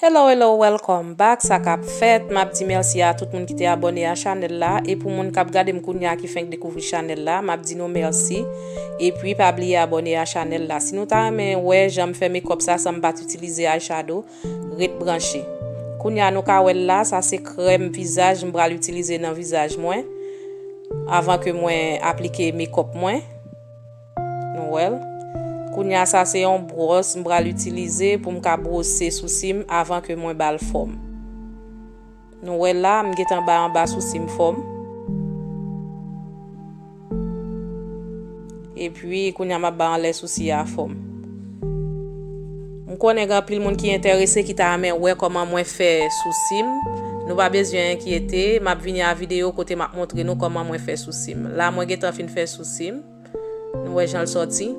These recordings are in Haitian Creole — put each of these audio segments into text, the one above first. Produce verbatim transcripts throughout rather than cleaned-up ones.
Hello, hello, welcome back. Sa k ap fèt? M ap di mèsi a tout moun ki te abòne a chanèl la. E pou moun k ap gade m kounye a ki fenk dekouvri chanèl la, m ap di nou mèsi. Epi pa bliye abòne a chanèl la. Si nou ta renmen wè jan m fè makeup sa san m pa t itilize eyeshadow, ret branche. Kounye a nou ka wè l la, sa se krèm vizaj m pral itilize nan vizaj mwen avan ke mwen aplike makeup mwen. Nou wè l. Kounye a sa se yon bwòs m pral itilize pou m ka bwose sousi m avan ke mwen ba l fòm. Nou wè la, m gentan bay anba sousi m fòm. Epi, kounye a m ap bay anlè sousi a fòm. M konnen gen anpil moun ki enterese, ki ta renmen wè kòman mwen fè sousi m. Nou pa bezwen enkyete, m ap vini a videyo kote m ap montre nou kòman mwen fè sousi m. La, mwen gentan fin fè sousi m. Nou wè jan l sòti.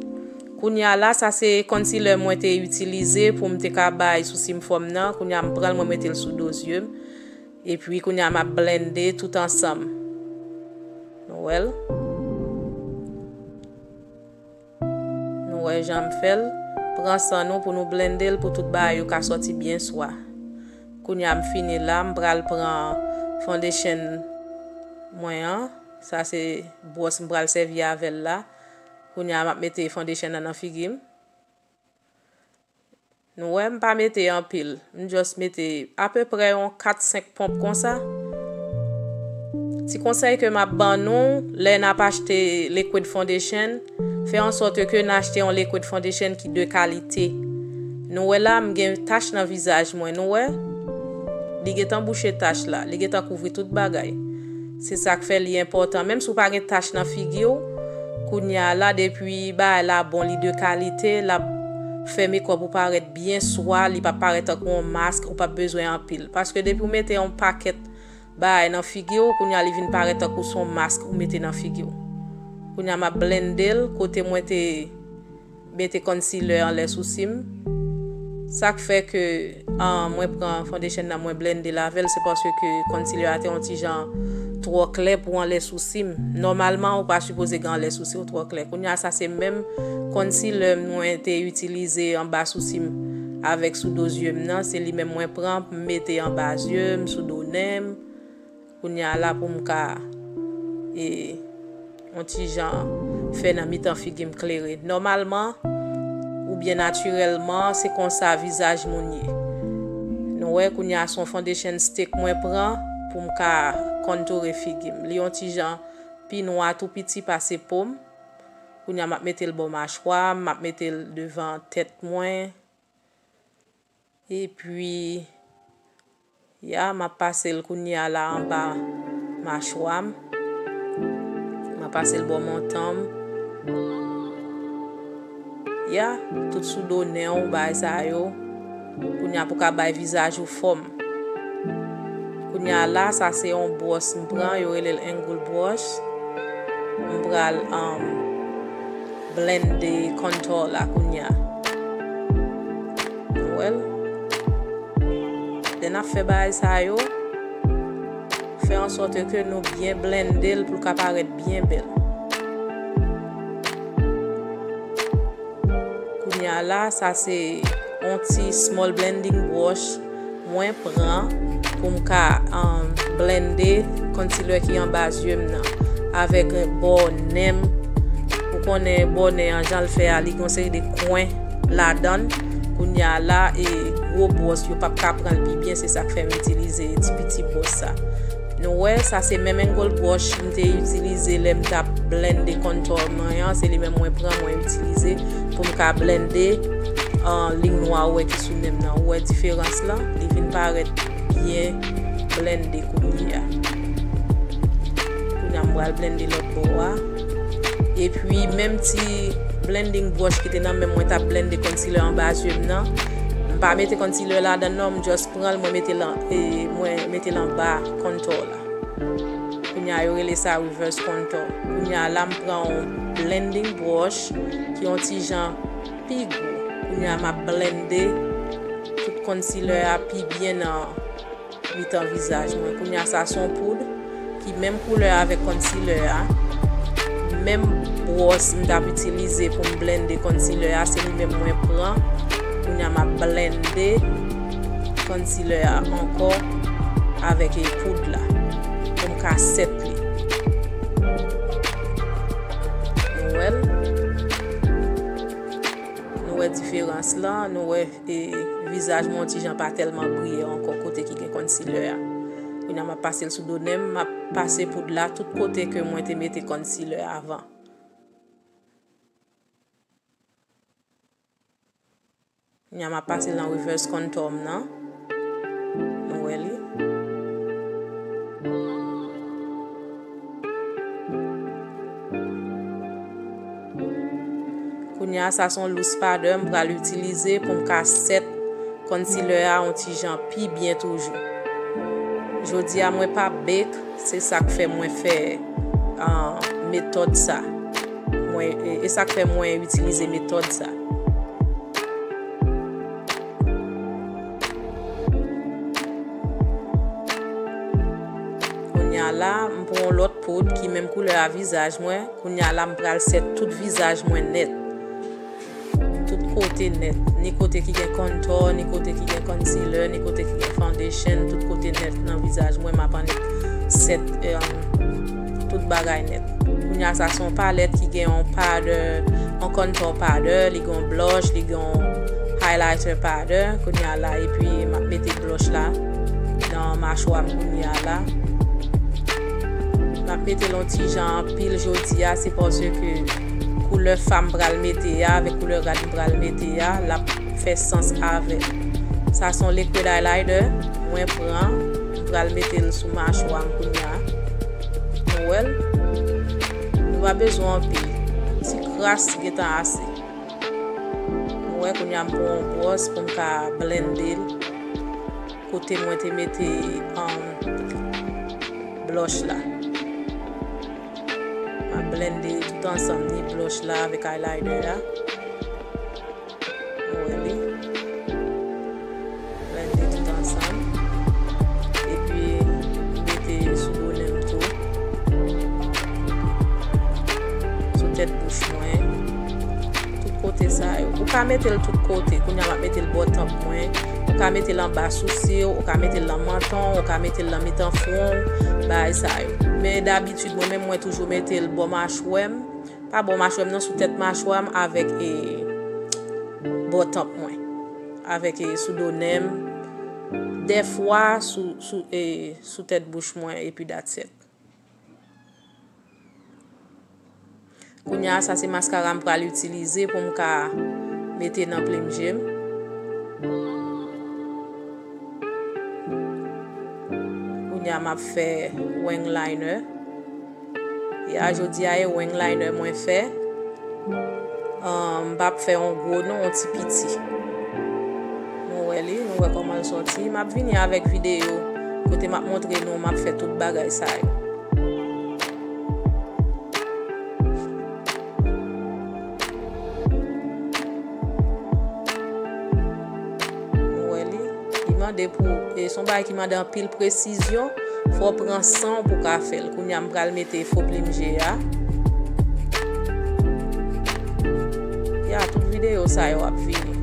Kounye a la, sa se concealer mwen te itilize pou m te ka bay sousi m fòm nan. Kounye a, m pran l, mwen mete l sou do zye m. Epi, kounye a, m ap blende tout ansanm. Nou wè l? Nou wè jan m fè l. Pran san nou pou nou blende l pou tout bagay yo ka sòti byen swa. Kounye a, m fini la, m pral pran foundation mwen an. Sa se bwòs m pral sèvi avè l la. Kounye a, m ap mete foundation nan nan figi m. Nou wè, m pa mete anpil. M just mete apeprè yon kat senk ponp konsa. Ti konsèy ke m ap ban nou, lè n ap achte liquid foundation, fè an sòt ke n achte yon liquid foundation ki de kalite. Nou wè la, m gen tach nan vizaj mwen, nou wè? Li gentan bouche tach la, li gentan kouvri tout bagay. Se sa k fè li enpòtan. Menm si w pa gen tach nan figi w, kounye a la, depi bagay la bon, li de kalite, l ap fè makeup ou parèt byen swa, li p ap parèt tankou yon mask, ou p ap bezwen anpil. Paske depi w mete yon pakèt bagay nan figi w, kounye a li vin parèt tankou se yon mask ou mete nan figi w. Kounye a m ap blende l, kote mwen te mete concealer anlè sousi m. Sa k fè ke, ah, mwen pran foundation nan, mwen blende l avè l, se paske concealer a te yon ti jan twò klè pou anlè sousi m. Nòmalman, ou pa sipoze gen anlè sousi w twò klè. Kounye a, sa se menm concealer mwen te itilize anba sousi m avèk sou do zye m nan. Se li menm mwen pran pou m mete anba zye m, sou do nen m. Kounye a la pou m ka, e, yon ti jan fè nan mitan figi m klere. Nòmalman, oubyen natirèlman, se konsa vizaj moun ye. Nou wè, kounye a se yon foundation stick mwen pran pou m ka contoure figi m. Li yon ti jan pi nwa tou piti pase po m. Kounye a m ap mete l bò machwa m, m ap mete l devan tèt mwen. Epi, ya, m ap pase l kounye a la anba machwa m. M ap pase l bò montan m. Ya, tout sou do nen w, bagay sa yo. Kounye a pou ka bay vizaj ou fòm. Kounye a la, sa se yon bwòs m pran, yo rele l angle brush. M pral, um, blende contour la kounye a. Ou wè l? Lè n ap fè bagay sa yo, fè an sòt ke nou byen blende l pou l ka parèt byen bèl. Kounye a la, sa se yon ti small blending brush mwen pran pou m ka, um, blende concealer ki anba zye m nan avèk bò nen m. Ou konnen bò nen an jan l fè a, li gen yon seri de kwen ladan l. Kounye a la, e gwo bwòs yo p ap ka pran l pi byen, se sa k fè m itilize ti piti bwòs sa. Nou wè, sa se menm angle brush m te itilize lè m t ap blende contour mwen an, se li menm mwen pran, mwen itilize pou m ka blende, ah, liy nwa ou wè ki sou nen m nan. Ou wè diferans lan? Li vin parèt byen blende kounye a. Kounye a m pral blende lòt bò a. Epi menm ti blending brush ki te nan men m, mwen t ap blende concealer anba zye m nan. M pa mete concealer ladan l non, m just pran l, mwen mete l an, e, mwen mete l anba contour la. Kounye a yo rele sa reverse contour. Kounye a la m pran yon blending brush ki yon ti jan pi gwo. Kounye a m ap blende tout concealer a pi byen nan mitan vizaj mwen. Kounye a sa se yon poud ki menm koulè avèk concealer a. Menm bwòs m t ap itilize pou m blende concealer a, se li menm mwen pran. Kounye a m ap blende concealer a ankò avèk, e, poud la pou m ka set li. Nou wè l? Nou wè diferans lan, nou wè, e, vizaj mwen yon ti jan pa tèlman briye ankò kote ki gen concealer a. Kounye a m ap pase l sou do nen m, m ap pase poud la tout kote ke mwen te mete concealer avan. Kounye a m ap pase l nan reverse contour m nan. Nou wè li. Kounye a, sa se yon loose powder m pral itilize pou m ka set concealer a yon ti jan pi byen toujou. Jodi a, mwen pa bake, se sa k fè mwen fè, ah, metòd sa. Mwen, e, e sa k fè mwen itilize metòd sa. Kounye a la, m pran yon lòt poud ki menm koulè a vizaj mwen. Kounye a la, m pral set tout vizaj mwen nèt. Tout kote nèt. Ni kote ki gen contour, ni kote ki gen concealer, ni kote ki gen foundation, tout kote nèt nan vizaj mwen, m ap annik set, em, tout bagay nèt. Kounye a sa se yon palèt ki gen yon powder, yon contour powder, li gen yon blush, li gen yon highlighter powder. Kounye a la, epi m ap mete blush la nan machwa m kounye a la. M ap mete l yon ti jan anpil jodi a, se paske koulè fa m pral mete a avèk koulè rad m pral mete a, l ap fè sans avè l. Sa se yon liquid highlighter, mwen pran, m pral mete l sou machwa m kounye a. Nou wè l? Nou pa bezwen anpil. Ti kras gentan ase. Nou wè kounye a m pran yon bwòs pou m ka blende l. Kote mwen te mete, um, blush la. M ap blende tout ansanm, ni blush la avèk highlighter a. Ou wè li. Blende tout ansanm. Epi, m mete sou do nen m tou. Sou tèt bouch mwen. Tout kote sa yo. Ou ka mete l tout kote. Kounye a m ap mete l bò tanp mwen. Ou ka mete l anba sousi w. Ou ka mete l nan manton w. Ou ka mete l nan mitan fwon w. Bagay sa yo. Men dabitid, mwen menm, mwen toujou mete l bò machwè m. Pa bò machwè m non, sou tèt machwa m avèk, e, bò tanp mwen. Avèk, e, sou do nen m. Dèfwa sou, sou, e, sou tèt bouch mwen, epi that's it. Kounye a, sa se maskara m pral itilize pou m ka mete nan plim je m. Kounye a, m ap fè wing liner. Ya, jodi a, e wing liner mwen fè. Ahn, m p ap fè yon gwo non, yon ti piti. Nou wè li, nou wè kòman l sòti. M ap vini avèk videyo kote m ap montre nou, m ap fè tout bagay sa yo. Nou wè li, li mande pou, e, se yon bagay ki mande anpil presizyon, fò w pran san w pou w ka fè l. Kounye a, m pral mete fo plim je a. Ya, tout videyo sa yo ap vini.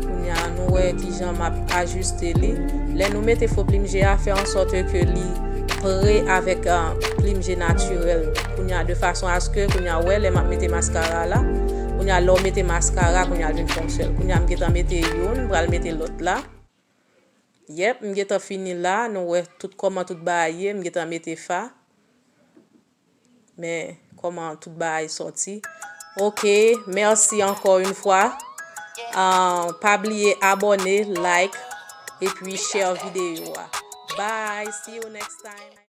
Kounye a, nou wè kijan m ap ajiste li. Lè nou mete fo plim je a, fè an sòt ke li pre avèk, ah, plim je natirèl. Kounye a, de fason aske, kounye a, wè, lè m ap mete maskara la, kounye a, lè w mete maskara, kounye a, l vin fè yon sèl. Kounye a, m gentan mete youn, m pral mete lòt la. Yèp, m gentan fini la, nou wè tout kòman tout bagay ye, m gentan mete fa. Men kòman tout bagay sòti. Ok, mèsi ankò yon fwa. Ah, pa bliye abòne, like, epi share videyo a. Bye, see you next time.